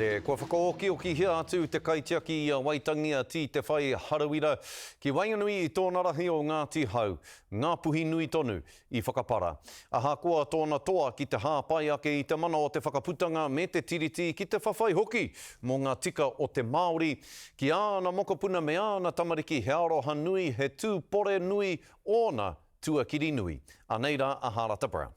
Kua whakaokiokihia atu te kaitiaki i a Waitangi a Tī Te Whai Harawira ki waenganui i tōna rahi o Ngāti Hau, Ngāpuhi nui tonu, i whakapara. Ahakoa tōna toa ki te hāpai ake i te mana o te Whakaputanga me te Tiriti ki te whawhai hoki mō ngā tika o te Māori, ki āna mokopuna me āna tamariki he aroha nui, he tūpore nui ōna tuakiri nui. Anei rā a Hārata Brown.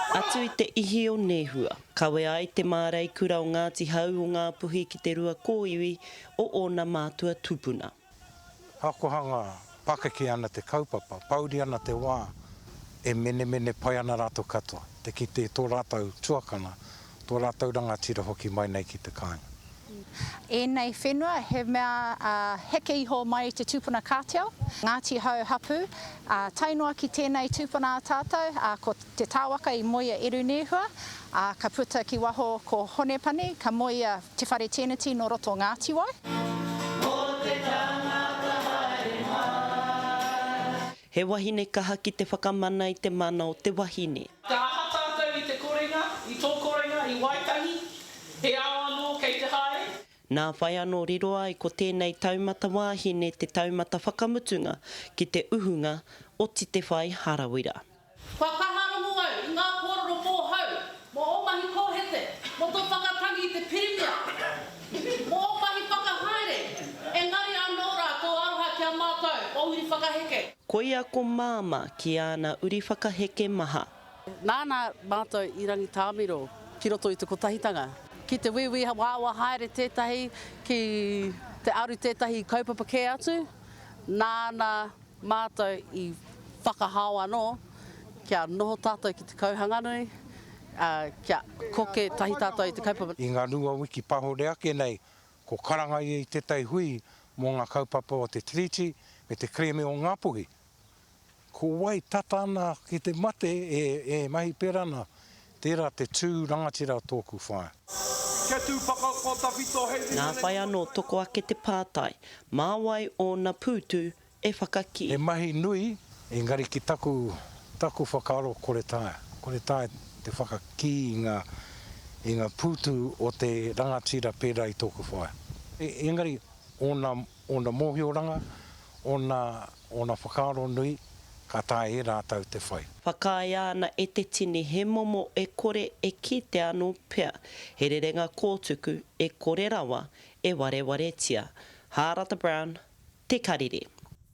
Atu i te ihi o Nēhua, kawe ai te māreikura o Ngāti Hau o Ngāpuhi ki te rua kōiwi o ōna mātua tūpuna. Akohanga pakeke ana te kaupapa, pouri ana te wā, e menemene pai ana rātou katoa, te kite i tō rātou tuakana, tō rātou rangatira hoki mai nei ki te kāinga. Ēnei whenua he mea heke iho mai i te tūpuna Kātiao, Ngāti Hau hapū, ā, tae noa ki tēnei tūpuna a tātou, ā, ko Te Tāwaka i moe i a Eru Nēhua, ā, ka puta ki waho ko Hone Pani, ka moe i a Te Whare Tēneti nō roto o Ngātiwai. He wahine kaha ki te whakamana i te mana o te wahine. Ka aha tātou i te korenga, i tō korenga i Waitangi? He ao anō kei te haere? Nā whai anō riro ai ko tēnei taumata wāhine te taumata whakamutunga ki te uhunga o Titewhai Harawira. Kua kaha rongo au i ngā kōrero mōhau, mō ō mahi kōhete, mō tō whakatangi i te Pirimia, mō ō mahi whakahaere, engari anō rā tō aroha ki a mātou, ō uri whakaheke. Koia ko Māmā ki āna uri whakaheke maha. Nāna mātou i rangitāmiro ki roto i te kotahitanga. Ki te wīwī wāwā haere tētahi, ki te aru tētahi i kaupapa kē atu, nāna Mātou i whakahao anō kia noho tātou ki te kauhanganui, ā, kia koke tahi tātou i te kaupapa. I ngā rua wiki pahore ake nei, ko karanga ia i tētahi hui mō ngā kaupapa o te Tiriti me te kerēme o Ngāpuhi. Ko wai tata ana ki te mate e mahi pērā ana, tērā te tū rangatira o tōku whaea. Kia tū whakaoko tawhito hei Nā whai anō toko ake te pātai, mā wai ōna pūtu e whakakī. He mahi nui, engari ki taku, taku whakaaro kore taea, kore taea te whakakī i ngā, i ngā pūtu o te rangatira pērā i tōku whaea. Engari ōna, ōna mōhioranga, ōna, ōna whakaaro nui, ka taea e rātou te whai. Whakaaea ana e te tini he momo e kore e kitea anō pea, he rerenga kōtuku e kore rawa e warewaretia. Hārata Brown, Te Karere.